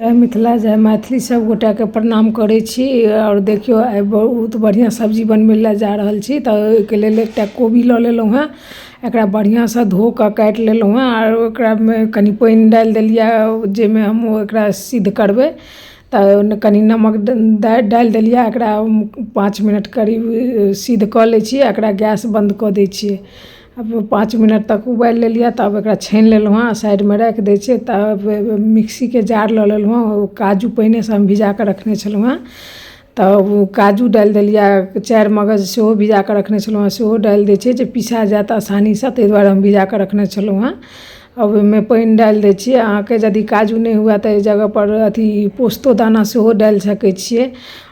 जय मिथिला जय मैथिली सभ गोटाके प्रणाम करै छी। आओर देखियौ, आइ बहुत बढ़िआँ सब्जी बनबै लए जा रहल छी। तऽ ओहिके लेल एकटा कोबी लऽ लेलहुँ हेँ, एकरा बढ़िआँसँ धो कऽ काटि लेलहुँ हेँ आर ओकरामे कनि पानि डालि देलियै जाहिमे हम एकरा सिद्ध करबै। तऽ ओहिमे कनि नमक डालि देलियै। एकरा 5 मिनट करीब सिद्ध कऽ लै छियै। एकरा गैस बन्द कऽ दै छियै। आब 5 मिनट तक उबालि लेलियै, तब एकरा छानि लेलहुँ हँ, साइडमे राखि दै छियै। तब मिक्सीके जार लऽ लेलहुँ हँ। ओ काजू पहिनेसँ हम भिजा कऽ रखने छलहुँ हँ, तऽ ओ काजू डालि देलियै। चारि मगज सेहो भिजा कऽ रखने छलहुँ हँ, सेहो डालि दै छियै जे पिसा जायत आसानीसँ, ताहि दुआरे हम भिजा कऽ रखने छलहुँ हँ। आब ओहिमे पानि डालि दै छियै। अहाँके यदि काजू नहि हुए तऽ एहि जगहपर अथी पोस्तो दाना सेहो डालि सकै छियै।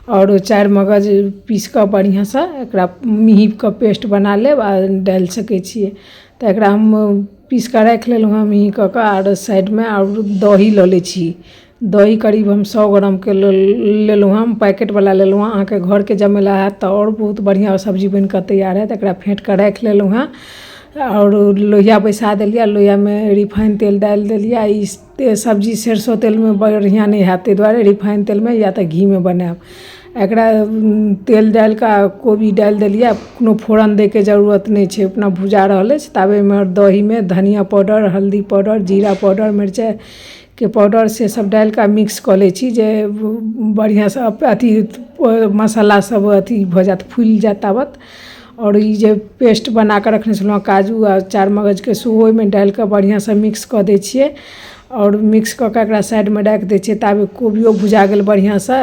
आओर चारि मगज पीसि कऽ बढ़िआँसँ एकरा मेहीके पेस्ट बना लेब आ डालि सकै छियै। तऽ एकरा हम पीसि कऽ राखि लेलहुँ हँ मेही कऽ कऽ। आर साइडमे आओर दही लऽ लै छी। दही करीब हम 100 ग्रामके लेलहुँ हँ, पैकेटवला लेलहुँ हँ। अहाँके घरके जमेला हैत तऽ आओर बहुत बढ़िआँ सब्जी बनि कऽ तैयार हैत। एकरा फेँटि कऽ राखि लेलहुँ हँ आओर लोहिया बैसा देलियै। लोहियामे रिफाइन तेल डालि देलियै। ई सब्जी सरिसो तेलमे बढ़िआँ नहि हैत, ताहि दुआरे रिफाइन तेलमे या तऽ घीमे बनायब। एकरा तेल डालि कऽ कोबी डालि देलियै। कोनो फोरन दैके जरूरत नहि छै, अपना भुजा रहल अछि। ताबेमे दहीमे धनिया पाउडर, हल्दी पाउडर, जीरा पाउडर, मिरचाइके पाउडर से सब डालि कऽ मिक्स कऽ लै छी जे बढ़िआँसँ अथी मसाला सब अथी भऽ जायत, फुलि जायत ताबत। आओर ई जे पेस्ट बना कऽ रखने छलहुँ काजू आ चारि मगजके, सेहो ओहिमे डालि कऽ बढ़िआँसँ मिक्स कऽ दै छियै। आओर मिक्स कऽ कऽ एकरा साइडमे राखि दै छियै। ताबे कोबियो भुजा गेल बढ़िआँसँ,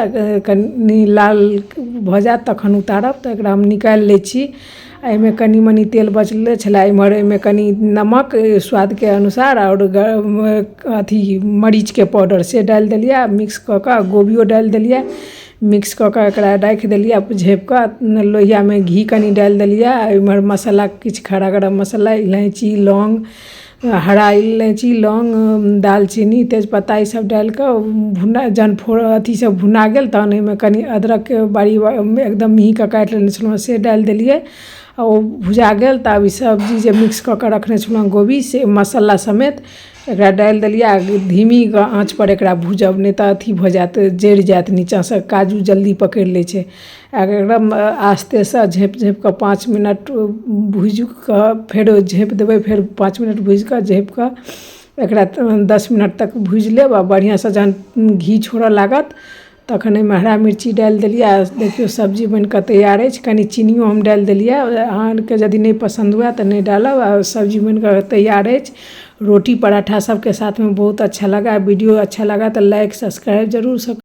कनि लाल भऽ जायत तखन उतारब। तऽ एकरा हम निकालि लै छी। एहिमे कनि मनि तेल बचले छलै एम्हर, एहिमे कनि नमक स्वादके अनुसार आओर अथी मरीचके पाउडर से डालि देलियै आ मिक्स कऽ कऽ गोभियो डालि देलियै। मिक्स कऽ कऽ एकरा राखि देलियै झाँपि कऽ। लोहियामे घी कनि डालि देलियै आ एम्हर मसाला किछु खड़ा गरम मसाला, इलायची, लौङ्ग, हरा इलायची, लौङ्ग, दालचीनी, तेजपत्ता ईसब डालिकऽ भुना जहन फोड़ अथी सब भुना गेल तहन ओहिमे कनि अदरकके बारीक एकदम मेहीके काटि लेने छलहुँ से डालि देलियै आ ओ भुजा गेल। तऽ आब ई सब्जी जे मिक्स कऽ कऽ रखने छलहुँ गोभी से मसाला समेत एकरा डालि देलियै आ धीमी आँचपर एकरा भूजब, नहि तऽ अथी भऽ जायत, जरि जायत नीचाँसँ। काजू जल्दी पकड़ि लै छै। आ एकदम आस्तेसँ झाँपि झाँपिकऽ 5 मिनट भूजि कऽ फेर झाँपि देबै। फेर 5 मिनट भूजि कऽ, झाँपि कऽ एकरा 10 मिनट तक भूजि लेब। आ बढ़िआँसँ जहन घी छोड़ऽ लागत तखन एहिमे हरा मिर्ची डालि देलियै आ देखियौ, सब्जी बनि कऽ तैयार अछि। कनि चीनियो हम डालि देलियै। अहाँके यदि नहि पसन्द हुए तऽ नहि डालब। आ सब्जी बनि कऽ तैयार अछि। रोटी पराठा सबके साथमे बहुत अच्छा लगा। वीडियो अच्छा लगा तऽ लाइक, सब्सक्राइब जरूर।